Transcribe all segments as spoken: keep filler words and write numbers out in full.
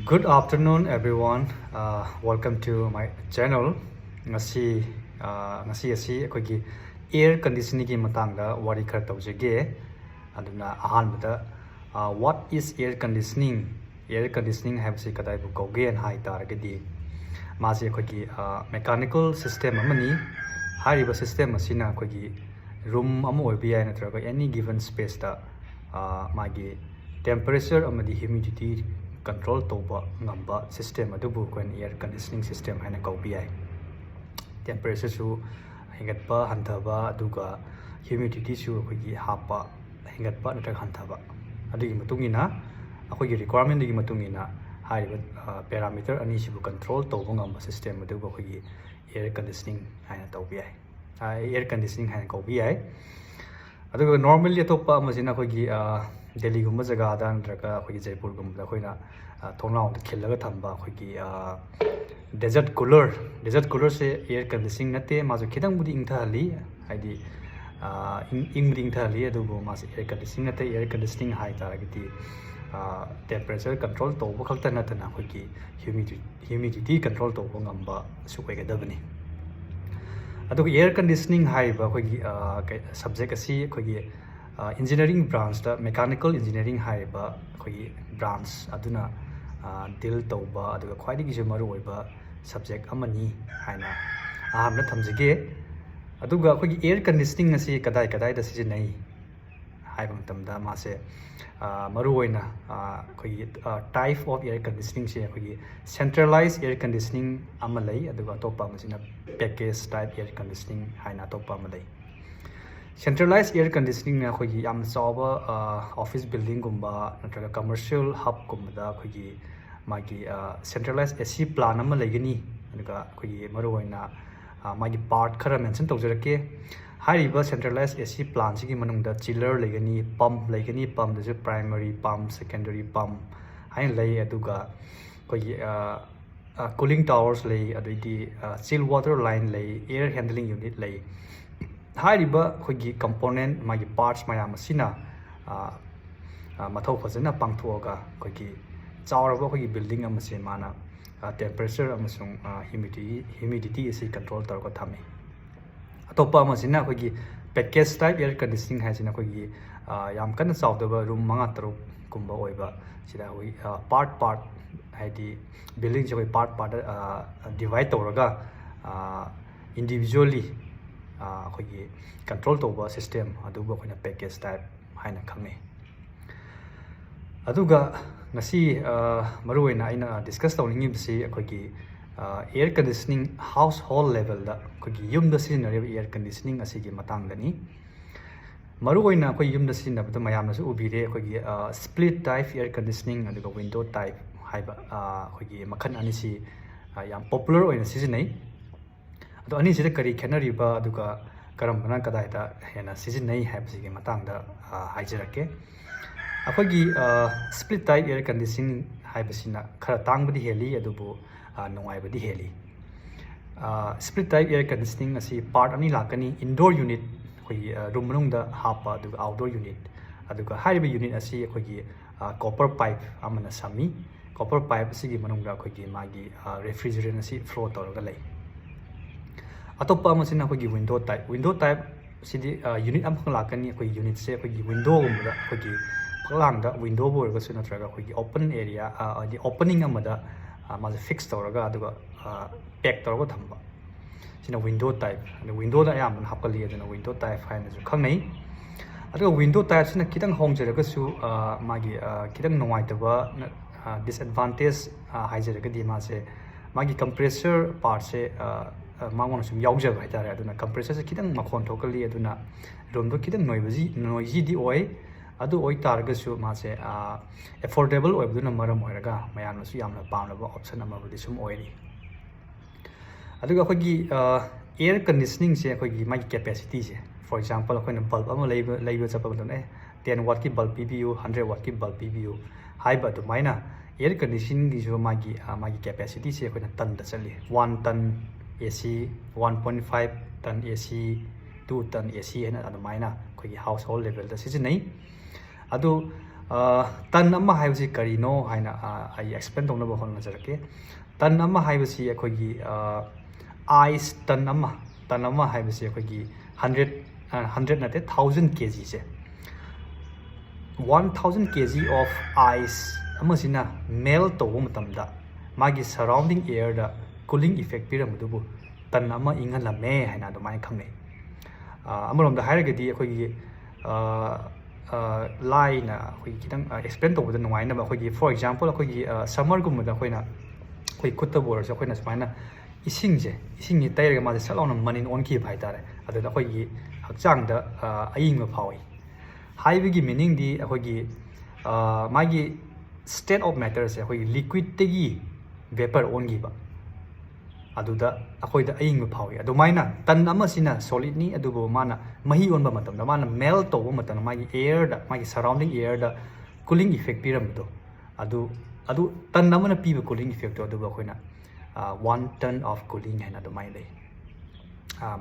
Good afternoon, everyone. Uh, welcome to my channel. ꯉꯁꯤ, uh, ꯉꯁꯤ ꯑꯁꯤ ꯑꯩꯈꯣꯏꯒꯤ air conditioningꯒꯤ ꯃꯇꯥꯡꯗ ꯋꯥꯔꯤ ꯈꯔ ꯇꯧꯖꯒꯦ꯫ ꯑꯗꯨꯅ ꯑꯍꯥꯟꯕꯗ, uh, what is air conditioning? Air conditioning ꯍꯥꯏꯕꯁꯤ ꯀꯗꯥꯏꯕꯨ ꯀꯧꯒꯦꯅ ꯍꯥꯏ ꯇꯥꯔꯒꯗꯤ, ꯃꯥꯁꯤ ꯑꯩꯈꯣꯏꯒꯤ, uh, mechanical system ꯑꯃꯅꯤ꯫ ꯍꯥꯏꯔꯤꯕ system ꯑꯁꯤꯅ ꯑꯩꯈꯣꯏꯒꯤ room ꯑꯃ ꯑꯣꯏꯕ ꯌꯥꯏ, ꯅꯠꯇ꯭ꯔꯒ any given spaceꯇ, uh, ꯃꯥꯒꯤ temperature ꯑꯃꯗꯤ humidity control ꯇꯧꯕ ꯉꯝꯕ system ꯑꯗꯨꯕꯨ ꯑꯩꯈꯣꯏꯅ air conditioning system ꯍꯥꯏꯅ ꯀꯧꯕ ꯌꯥꯏ꯫ Temperatureꯁꯨ ꯍꯦꯟꯒꯠꯄ ꯍꯟꯊꯕ, ꯑꯗꯨꯒ humidityꯁꯨ ꯑꯩꯈꯣꯏꯒꯤ ꯍꯥꯞꯄ ꯍꯦꯟꯒꯠꯄ ꯅꯠꯇ꯭ꯔꯒ ꯍꯟꯊꯕ, ꯑꯗꯨꯒꯤ ꯃꯇꯨꯡ ꯏꯟꯅ, ꯑꯩꯈꯣꯏꯒꯤ requirementꯗꯨꯒꯤ ꯃꯇꯨꯡ ꯏꯟꯅ ꯍꯥꯏꯔꯤꯕ, ꯑ, parameter ꯑꯅꯤꯁꯤꯕꯨ control ꯇꯧꯕ ꯉꯝꯕ system ꯑꯗꯨꯕꯨ ꯑꯩꯈꯣꯏꯒꯤ air conditioning ꯍꯥꯏꯅ ꯇꯧꯕ ꯌꯥꯏ꯫ ꯑ, air conditioning ꯍꯥꯏꯅ ꯀꯧꯕ ꯌꯥꯏ꯫ ꯑꯗꯨꯒ normally ꯑꯇꯣꯞꯄ ꯑꯃꯁꯤꯅ ꯑꯩꯈꯣꯏꯒꯤ, ꯑ, ꯗꯦꯜꯂꯤꯒꯨꯝꯕ ꯖꯒꯥꯗ ꯅꯠꯇ꯭ꯔꯒ ꯑꯩꯈꯣꯏꯒꯤ ꯖꯩꯄꯨꯔꯒꯨꯝꯕꯗ ꯑꯩꯈꯣꯏꯅ, ꯑ, ꯊꯣꯡꯅꯥꯎꯗ ꯈꯤꯜꯂꯒ ꯊꯝꯕ ꯑꯩꯈꯣꯏꯒꯤ, ꯑ, desert cooler꯫ Desert coolerꯁꯦ air conditioning ꯅꯠꯇꯦ, ꯃꯥꯁꯨ ꯈꯤꯇꯪꯕꯨꯗꯤ ꯏꯪꯊꯍꯜꯂꯤ, ꯍꯥꯏꯗꯤ, ꯑ, ꯏꯪ-, ꯏꯪꯕꯨꯗꯤ ꯏꯪꯊꯍꯜꯂꯤ, ꯑꯗꯨꯕꯨ ꯃꯥꯁꯦ air conditioning ꯅꯠꯇꯦ꯫ Air conditioning ꯍꯥꯏ ꯇꯥꯔꯒꯗꯤ, ꯑ, temperature control ꯇꯧꯕ ꯈꯛꯇ ꯅꯠꯇꯅ ꯑꯩꯈꯣꯏꯒꯤ humidity, humidity control ꯇꯧꯕ ꯉꯝꯕꯁꯨ ꯑꯣꯏꯒꯗꯕꯅꯤ꯫ ꯑꯗꯨꯒ air conditioning ꯍꯥꯏꯔꯤꯕ ꯑꯩꯈꯣꯏꯒꯤ, ꯑ, ꯀꯩ-, subject ꯑꯁꯤ ꯑꯩꯈꯣꯏꯒꯤ, ꯑ, engineering branchꯇ mechanical engineering ꯍꯥꯏꯔꯤꯕ ꯑꯩꯈꯣꯏꯒꯤ branch ꯑꯗꯨꯅ, ꯑ, deal ꯇꯧꯕ, ꯑꯗꯨꯒ ꯈ꯭ꯋꯥꯏꯗꯒꯤꯁꯨ ꯃꯔꯨꯑꯣꯏꯕ subject ꯑꯃꯅꯤ ꯍꯥꯏꯅ ꯑꯍꯥꯟꯕꯗ ꯊꯝꯖꯒꯦ꯫ ꯑꯗꯨꯒ ꯑꯩꯈꯣꯏꯒꯤ air conditioning ꯑꯁꯤ ꯀꯗꯥꯏ ꯀꯗꯥꯏꯗ ꯁꯤꯖꯤꯟꯅꯩ ꯍꯥꯏꯕ ꯃꯇꯝꯗ, ꯃꯥꯁꯦ, ꯑ, ꯃꯔꯨꯑꯣꯏꯅ, ꯑ, ꯑꯩꯈꯣꯏꯒꯤ, ꯑ, type of air conditioningꯁꯦ ꯑꯩꯈꯣꯏꯒꯤ centralized air conditioning ꯑꯃ ꯂꯩ, ꯑꯗꯨꯒ ꯑꯇꯣꯞꯄ ꯑꯃꯁꯤꯅ package type air conditioning ꯍꯥꯏꯅ ꯑꯇꯣꯞꯄ ꯑꯃ ꯂꯩ꯫ Centralized air conditioningꯅ ꯑꯩꯈꯣꯏꯒꯤ ꯌꯥꯝꯅ ꯆꯥꯎꯕ, ꯑ, office buildingꯒꯨꯝꯕ ꯅꯠꯇ꯭ꯔꯒ commercial hubꯀꯨꯝꯕꯗ ꯑꯩꯈꯣꯏꯒꯤ ꯃꯥꯒꯤ, ꯑ, centralized AC plant ꯑꯃ ꯂꯩꯒꯅꯤ꯫ ꯑꯗꯨꯒ ꯑꯩꯈꯣꯏꯒꯤ ꯃꯔꯨꯑꯣꯏꯅ, ꯑ, ꯃꯥꯒꯤ part ꯈꯔ mention ꯇꯧꯖꯔꯛꯀꯦ꯫ ꯍꯥꯏꯔꯤꯕ centralized AC plantꯁꯤꯒꯤ ꯃꯅꯨꯡꯗ chiller ꯂꯩꯒꯅꯤ, pump ꯂꯩꯒꯅꯤ, pumpꯗꯁꯨ primary pump, secondary pump ꯍꯥꯏꯅ ꯂꯩ꯫ ꯑꯗꯨꯒ ꯑꯩꯈꯣꯏꯒꯤ, ꯑ, ꯑ, cooling towers ꯂꯩ, ꯑꯗꯩꯗꯤ, ꯑ, chill water line ꯂꯩ, air handling unit ꯂꯩ꯫ ꯍꯥꯏꯔꯤꯕ ꯑꯩꯈꯣꯏꯒꯤ component, ꯃꯥꯒꯤ parts ꯃꯌꯥꯝ ꯑꯁꯤꯅ, ꯑ, ꯑ, ꯃꯊꯧ ꯐꯖꯅ ꯄꯥꯡꯊꯣꯛꯑꯒ ꯑꯩꯈꯣꯏꯒꯤ ꯆꯥꯎꯔꯕ ꯑꯩꯈꯣꯏꯒꯤ building ꯑꯃꯁꯦ ꯃꯥꯅ temperature ꯑꯃꯁꯨꯡ humidity humidity ꯑꯁꯤ control ꯇꯧꯔꯒ ꯊꯝꯃꯤ꯫ ꯑꯇꯣꯞꯄ ꯑꯃꯁꯤꯅ ꯑꯩꯈꯣꯏꯒꯤ package type air conditioning ꯍꯥꯏꯁꯤꯅ ꯑꯩꯈꯣꯏꯒꯤ ꯌꯥꯝ ꯀꯟꯅ ꯆꯥꯎꯗꯕ room ꯃꯉꯥ ꯇꯔꯨꯛ ꯀꯨꯝꯕ ꯑꯣꯏꯕ, ꯁꯤꯗ ꯑꯩꯈꯣꯏ part part ꯍꯥꯏꯗꯤ buildingꯁꯦ ꯑꯩꯈꯣꯏ part part divide ꯇꯧꯔꯒ individually ꯑꯩꯈꯣꯏꯒꯤ control ꯇꯧꯕ system ꯑꯗꯨꯕꯨ ꯑꯩꯈꯣꯏꯅ package type ꯍꯥꯏꯅ ꯈꯪꯅꯩ꯫ ꯑꯗꯨꯒ ꯉꯁꯤ ꯃꯔꯨꯑꯣꯏꯅ ꯑꯩꯅ discuss ꯇꯧꯅꯤꯡꯉꯤꯕꯁꯤ ꯑꯩꯈꯣꯏꯒꯤ air conditioning household levelꯗ ꯑꯩꯈꯣꯏꯒꯤ ꯌꯨꯝꯗ ꯁꯤꯖꯤꯟꯅꯔꯤꯕ air conditioning ꯑꯁꯤꯒꯤ ꯃꯇꯥꯡꯗꯅꯤ꯫ ꯃꯔꯨꯑꯣꯏꯅ ꯑꯩꯈꯣꯏ ꯌꯨꯝꯗ ꯁꯤꯖꯤꯟꯅꯕꯗ ꯃꯌꯥꯝꯅꯁꯨ ꯎꯕꯤꯔꯦ, ꯑꯩꯈꯣꯏꯒꯤ split type air conditioning ꯑꯗꯨꯒ window type ꯍꯥꯏꯕ ꯑꯩꯈꯣꯏꯒꯤ ꯃꯈꯜ ꯑꯅꯤꯁꯤ ꯌꯥꯝ popular ꯑꯣꯏꯅ ꯁꯤꯖꯤꯟꯅꯩ꯫ ꯑꯗꯣ ꯑꯅꯤꯁꯤꯗ ꯀꯔꯤ ꯈꯦꯠꯅꯔꯤꯕ, ꯑꯗꯨꯒ ꯀꯔꯝꯕꯅ ꯀꯗꯥꯏꯗ ꯍꯦꯟꯅ ꯁꯤꯖꯤꯟꯅꯩ ꯍꯥꯏꯕꯁꯤꯒꯤ ꯃꯇꯥꯡꯗ ꯍꯥꯏꯖꯔꯛꯀꯦ꯫ ꯑꯩꯈꯣꯏꯒꯤ split type air conditioning ꯍꯥꯏꯕꯁꯤꯅ ꯈꯔ ꯇꯥꯡꯕꯗꯤ ꯍꯦꯜꯂꯤ, ꯑꯗꯨꯕꯨ ꯅꯨꯡꯉꯥꯏꯕꯗꯤ ꯍꯦꯜꯂꯤ꯫ Split type air conditioning ꯑꯁꯤ part ꯑꯅꯤ ꯂꯥꯛꯀꯅꯤ, indoor unit, ꯑꯩꯈꯣꯏꯒꯤ room ꯃꯅꯨꯡꯗ ꯍꯥꯞꯄ, ꯑꯗꯨꯒ outdoor unit꯫ ꯑꯗꯨꯒ ꯍꯥꯏꯔꯤꯕ unit ꯑꯁꯤ ꯑꯩꯈꯣꯏꯒꯤ copper pipe ꯑꯃꯅ ꯁꯝꯃꯤ꯫ Copper pipe ꯑꯁꯤꯒꯤ ꯃꯅꯨꯡꯗ ꯑꯩꯈꯣꯏꯒꯤ ꯃꯥꯒꯤ refrigerant ꯑꯁꯤ flow ꯇꯧꯔꯒ ꯂꯩ꯫ ꯑꯇꯣꯞꯄ ꯑꯃꯁꯤꯅ ꯑꯩꯈꯣꯏꯒꯤ window type꯫ Window type ꯁꯤꯗꯤ unit ꯑꯃꯈꯛ ꯂꯥꯛꯀꯅꯤ꯫ ꯑꯩꯈꯣꯏꯒꯤ unitꯁꯦ ꯑꯩꯈꯣꯏꯒꯤ windowꯒꯨꯝꯕꯗ, ꯑꯩꯈꯣꯏꯒꯤ ꯐꯛꯂꯥꯡꯗ windowꯕꯨ ꯑꯣꯏꯔꯒꯁꯨ ꯅꯠꯇ꯭ꯔꯒ ꯑꯩꯈꯣꯏꯒꯤ open area, ꯍꯥꯏꯗꯤ opening ꯑꯃꯗ ꯃꯥꯁꯦ fix ꯇꯧꯔꯒ ꯑꯗꯨꯒ pack ꯇꯧꯔꯒ ꯊꯝꯕ, ꯁꯤꯅ window type꯫ ꯑꯗ windowꯗ ꯑꯌꯥꯝꯕꯅ ꯍꯥꯞꯀꯜꯂꯤ, ꯑꯗꯨꯅ window type ꯍꯥꯏꯅꯁꯨ ꯈꯪꯅꯩ꯫ ꯑꯗꯨꯒ window typeꯁꯤꯅ ꯈꯤꯇꯪ ꯍꯣꯡꯖꯔꯒꯁꯨ ꯃꯥꯒꯤ ꯈꯤꯇꯪ ꯅꯨꯡꯉꯥꯏꯇꯕ disadvantage ꯍꯥꯏꯖꯔꯒꯗꯤ ꯃꯥꯁꯦ ꯃꯥꯒꯤ compressor partꯁꯦ ꯃꯉꯣꯟꯗ ꯁꯨꯝ ꯌꯥꯎꯖꯕ ꯍꯥꯏꯇꯥꯔꯦ꯫ ꯑꯗꯨꯅ compressorꯁꯦ ꯈꯤꯇꯪ ꯃꯈꯣꯟ ꯊꯣꯛꯀꯜꯂꯤ, ꯑꯗꯨꯅ roomꯗꯣ ꯈꯤꯇꯪ noisy, noisyꯗꯤ ꯑꯣꯏ꯫ ꯑꯗꯨ ꯑꯣꯏꯇꯥꯔꯒꯁꯨ ꯃꯥꯁꯦ affordable ꯑꯣꯏꯕꯗꯨꯅ ꯃꯔꯝ ꯑꯣꯏꯔꯒ ꯃꯌꯥꯝꯅꯁꯨ ꯌꯥꯝꯅ ꯄꯥꯝꯅꯕ option ꯑꯃꯕꯨꯗꯤ ꯁꯨꯝ ꯑꯣꯏꯔꯤ꯫ ꯑꯗꯨꯒ ꯑꯩꯈꯣꯏꯒꯤ air conditioningꯁꯦ ꯑꯩꯈꯣꯏꯒꯤ ꯃꯥꯒꯤ capacityꯁꯦ, for example ꯑꯩꯈꯣꯏꯅ bulb ꯑꯃ ꯂꯩꯕ ꯂꯩꯕ ꯆꯠꯄ ꯃꯇꯝꯗ, ꯑꯦ, ten wattꯀꯤ bulb ꯄꯤꯕꯤꯌꯨ, hundred wattꯀꯤ bulb ꯄꯤꯕꯤꯌꯨ ꯍꯥꯏꯕ ꯑꯗꯨꯃꯥꯏꯅ air conditioningꯒꯤꯁꯨ ꯃꯥꯒꯤ ꯃꯥꯒꯤ capacityꯁꯦ ꯑꯩꯈꯣꯏꯅ tonꯗ ꯆꯠꯂꯤ꯫ One ton AC, one point five ton AC, two ton AC ꯍꯥꯏꯅ ꯑꯗꯨꯃꯥꯏꯅ ꯑꯩꯈꯣꯏꯒꯤ household levelꯗ ꯁꯤꯖꯤꯟꯅꯩ꯫ ꯑꯗꯨ ꯇꯟ ꯑꯃ ꯍꯥꯏꯕꯁꯤ ꯀꯔꯤꯅꯣ ꯍꯥꯏꯅ ꯑꯩ ꯑꯦꯛꯁꯄ꯭ꯂꯦꯟ ꯇꯧꯅꯕ ꯍꯣꯠꯅꯖꯔꯛꯀꯦ꯫ ꯇꯟ ꯑꯃ ꯍꯥꯏꯕꯁꯤ ꯑꯩꯈꯣꯏꯒꯤ ꯑꯥꯏꯁ ꯇꯟ ꯑꯃ ꯇꯟ ꯑꯃ ꯍꯥꯏꯕꯁꯤ ꯑꯩꯈꯣꯏꯒꯤ ꯍꯟꯗ꯭ꯔꯦꯠ ꯍꯟꯗ꯭ꯔꯦꯠ ꯅꯠꯇꯦ, ꯊꯥꯎꯖꯟ ꯀꯦ ꯖꯤꯁꯦ, one thousand K G of ice ꯑꯃꯁꯤꯅ ꯃꯦꯜ ꯇꯧꯕ ꯃꯇꯝꯗ ꯃꯥꯒꯤ ꯁꯔꯥꯎꯟꯗꯤꯡ ꯑꯦꯌꯔꯗ ꯀꯨꯂꯤꯡ ꯏꯐꯦꯛ ꯄꯤꯔꯝꯕꯗꯨꯕꯨ ꯇꯟ ꯑꯃ ꯏꯪꯍꯜꯂꯝꯃꯦ ꯍꯥꯏꯅ ꯑꯗꯨꯃꯥꯏꯅ ꯈꯪꯅꯩ꯫ ꯑꯃꯔꯣꯝꯗ ꯍꯥꯏꯔꯒꯗꯤ ꯑꯩꯈꯣꯏꯒꯤ ꯂꯥꯏꯅ ꯑꯩꯈꯣꯏꯒꯤ ꯈꯤꯇꯪ ꯑꯦꯛꯁꯄ꯭ꯂꯦꯟ ꯇꯧꯕꯗ ꯅꯨꯡꯉꯥꯏꯅꯕ, ꯑꯩꯈꯣꯏꯒꯤ ꯐꯣꯔ ꯑꯦꯛꯖꯥꯝꯄꯜ ꯑꯩꯈꯣꯏꯒꯤ ꯁꯝꯃꯔꯒꯨꯝꯕꯗ ꯑꯩꯈꯣꯏꯅ ꯑꯩꯈꯣꯏ ꯈꯨꯠꯇꯕꯨ ꯑꯣꯏꯔꯁꯨ ꯑꯩꯈꯣꯏꯅ ꯁꯨꯃꯥꯏꯅ ꯏꯁꯤꯡꯁꯦ ꯏꯁꯤꯡꯁꯦ ꯇꯩꯔꯒ ꯃꯥꯁꯦ ꯁꯠ ꯂꯥꯎꯅ ꯃꯅꯤꯟ ꯑꯣꯟꯈꯤꯕ ꯍꯥꯏꯇꯥꯔꯦ꯫ ꯑꯗꯨꯗ ꯑꯩꯈꯣꯏꯒꯤ ꯍꯛꯆꯥꯡꯗ ꯑꯏꯪꯕ ꯐꯥꯎꯏ ꯍꯥꯏꯕꯒꯤ ꯃꯤꯅꯤꯡꯗꯤ ꯑꯩꯈꯣꯏꯒꯤ ꯃꯥꯒꯤ state of matterꯁꯦ ꯑꯩꯈꯣꯏꯒꯤ ꯂꯤꯀ꯭ꯋꯤꯠꯇꯒꯤ ꯚꯦꯄꯔ ꯑꯣꯟꯈꯤꯕ, ꯑꯗꯨꯗ ꯑꯩꯈꯣꯏꯗ ꯑꯏꯪꯕ ꯐꯥꯎꯏ꯫ ꯑꯗꯨꯃꯥꯏꯅ ꯇꯟ ꯑꯃꯁꯤꯅ ꯁꯣꯂꯤꯠꯅꯤ, ꯑꯗꯨꯕꯨ ꯃꯥꯅ ꯃꯍꯤ ꯑꯣꯟꯕ ꯃꯇꯝꯗ, ꯃꯥꯅ ꯃꯦꯜ ꯇꯧꯕ ꯃꯇꯝꯗ ꯃꯥꯒꯤ ꯑꯦꯌꯔꯗ, ꯃꯥꯒꯤ ꯁꯔꯥꯎꯟꯗꯤꯡ ꯑꯦꯌꯔꯗ ꯀꯨꯂꯤꯡ ꯏꯐꯦꯛ ꯄꯤꯔꯝꯕꯗꯣ, ꯑꯗꯨ ꯑꯗꯨ ꯇꯟ ꯑꯃꯅ ꯄꯤꯕ ꯀꯨꯂꯤꯡ ꯏꯐꯦꯛꯇꯣ ꯑꯗꯨꯕꯨ ꯑꯩꯈꯣꯏꯅ ꯋꯥꯟ ꯇꯟ ꯑꯣꯐ ꯀꯨꯂꯤꯡ ꯍꯥꯏꯅ ꯑꯗꯨꯃꯥꯏꯅ ꯂꯩ꯫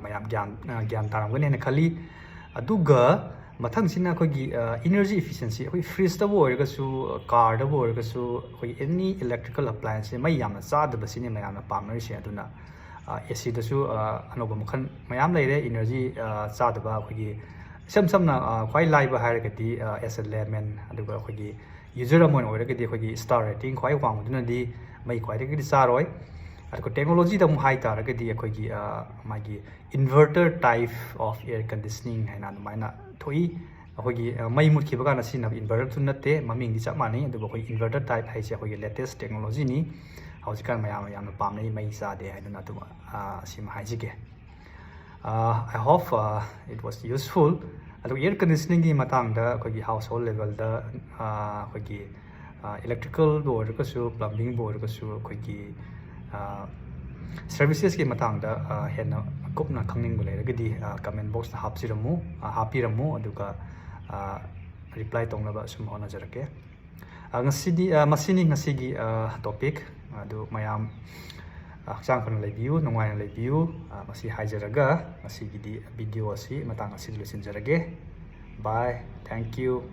ꯃꯌꯥꯝ ꯒ꯭ꯌꯥꯟ ꯒ꯭ꯌꯥꯟ ꯇꯥꯔꯝꯒꯅꯤ ꯍꯥꯏꯅ ꯈꯜꯂꯤ꯫ ꯑꯗꯨꯒ ꯃꯊꯪꯁꯤꯅ ꯑꯩꯈꯣꯏꯒꯤ ꯏꯅꯔꯖꯤ ꯏꯐꯤꯁꯤꯌꯦꯟꯁꯤ꯫ ꯑꯩꯈꯣꯏ ꯐ꯭ꯔꯤꯖꯇꯕꯨ ꯑꯣꯏꯔꯒꯁꯨ, ꯀꯥꯔꯗꯕꯨ ꯑꯣꯏꯔꯒꯁꯨ, ꯑꯩꯈꯣꯏꯒꯤ ꯑꯦꯅꯤ ꯏꯂꯦꯛꯇ꯭ꯔꯤꯀꯦꯜ ꯑꯦꯄ꯭ꯂꯥꯏꯟꯁꯁꯦ ꯃꯩ ꯌꯥꯝꯅ ꯆꯥꯗꯕꯁꯤꯅꯤ ꯃꯌꯥꯝꯅ ꯄꯥꯝꯅꯔꯤꯁꯦ꯫ ꯑꯗꯨꯅ ꯑꯦ ꯁꯤꯗꯁꯨ ꯑꯅꯧꯕ ꯃꯈꯜ ꯃꯌꯥꯝ ꯂꯩꯔꯦ ꯏꯅꯔꯖꯤ ꯆꯥꯗꯕ꯫ ꯑꯩꯈꯣꯏꯒꯤ ꯏꯁꯝ ꯁꯝꯅ ꯈ꯭ꯋꯥꯏ ꯂꯥꯏꯕ ꯍꯥꯏꯔꯒꯗꯤ as a layman, ꯑꯗꯨꯒ ꯑꯩꯈꯣꯏꯒꯤ ꯌꯨꯖꯔ ꯑꯃ ꯑꯣꯏꯅ ꯑꯣꯏꯔꯒꯗꯤ ꯑꯩꯈꯣꯏꯒꯤ ꯁ꯭ꯇꯥꯔ ꯔꯦꯇꯤꯡ ꯈ꯭ꯋꯥꯏ ꯋꯥꯡꯕꯗꯨꯅꯗꯤ ꯃꯩ ꯈ꯭ꯋꯥꯏꯗꯒꯤꯗꯤ ꯆꯥꯔꯣꯏ꯫ ꯑꯗꯨꯒ ꯇꯦꯛꯅꯣꯂꯣꯖꯤꯗ ꯑꯃꯨꯛ ꯍꯥꯏ ꯇꯥꯔꯒꯗꯤ ꯑꯩꯈꯣꯏꯒꯤ ꯃꯥꯒꯤ inverter type of air conditioning ꯍꯥꯏꯅ ꯑꯗꯨꯃꯥꯏꯅ ꯊꯣꯛꯏ꯫ ꯑꯩꯈꯣꯏꯒꯤ ꯃꯩ ꯃꯨꯠꯈꯤꯕ ꯀꯥꯟꯗ ꯁꯤꯖꯤꯟꯅꯕ ꯏꯟꯚꯔꯇꯔꯁꯨ ꯅꯠꯇꯦ, ꯃꯃꯤꯡꯗꯤ ꯆꯞ ꯃꯥꯟꯅꯩ, ꯑꯗꯨꯕꯨ ꯑꯩꯈꯣꯏ inverter type ꯍꯥꯏꯁꯦ ꯑꯩꯈꯣꯏꯒꯤ latest technologyꯅꯤ꯫ ꯍꯧꯖꯤꯛꯀꯥꯟ ꯃꯌꯥꯝꯅ ꯌꯥꯝꯅ ꯄꯥꯝꯅꯩ ꯃꯩ ꯆꯥꯗꯦ ꯍꯥꯏꯗꯨꯅ꯫ ꯑꯗꯨꯝ ꯁꯤꯃ ꯍꯥꯏꯖꯒꯦ꯫ I hope it was useful꯫ ꯑꯗꯨꯒ air conditioningꯒꯤ ꯃꯇꯥꯡꯗ ꯑꯩꯈꯣꯏꯒꯤ household levelꯗ ꯑꯩꯈꯣꯏꯒꯤ electricalꯕꯨ ꯑꯣꯏꯔꯒꯁꯨ, plumbingꯕꯨ ꯑꯣꯏꯔꯒꯁꯨ, ꯑꯩꯈꯣꯏꯒꯤ servicesꯀꯤ ꯃꯇꯥꯡꯗ ꯍꯦꯟꯅ ꯀꯨꯞꯅ ꯈꯪꯅꯤꯡꯕ ꯂꯩꯔꯒꯗꯤ comment boxꯇ ꯍꯥꯞꯆꯤꯔꯝꯃꯨ, ꯍꯥꯞꯄꯤꯔꯝꯃꯨ, ꯑꯗꯨꯒ reply ꯇꯧꯅꯕ ꯁꯨꯝ ꯍꯣꯠꯅꯖꯔꯛꯀꯦ꯫ ꯉꯁꯤꯗꯤ ꯃꯁꯤꯅꯤ ꯉꯁꯤꯒꯤ topic꯫ ꯑꯗꯨ ꯃꯌꯥꯝ ꯍꯛꯆꯥꯡ ꯐꯅ ꯂꯩꯕꯤꯌꯨ, ꯅꯨꯡꯉꯥꯏꯅ ꯂꯩꯕꯤꯌꯨ꯫ ꯃꯁꯤ ꯍꯥꯏꯖꯔꯒ ꯉꯁꯤꯒꯤꯗꯤ video ꯑꯁꯤ ꯃꯇꯥꯡ ꯑꯁꯤꯗ ꯂꯣꯏꯁꯤꯟꯖꯔꯒꯦ꯫ Bye, thank you꯫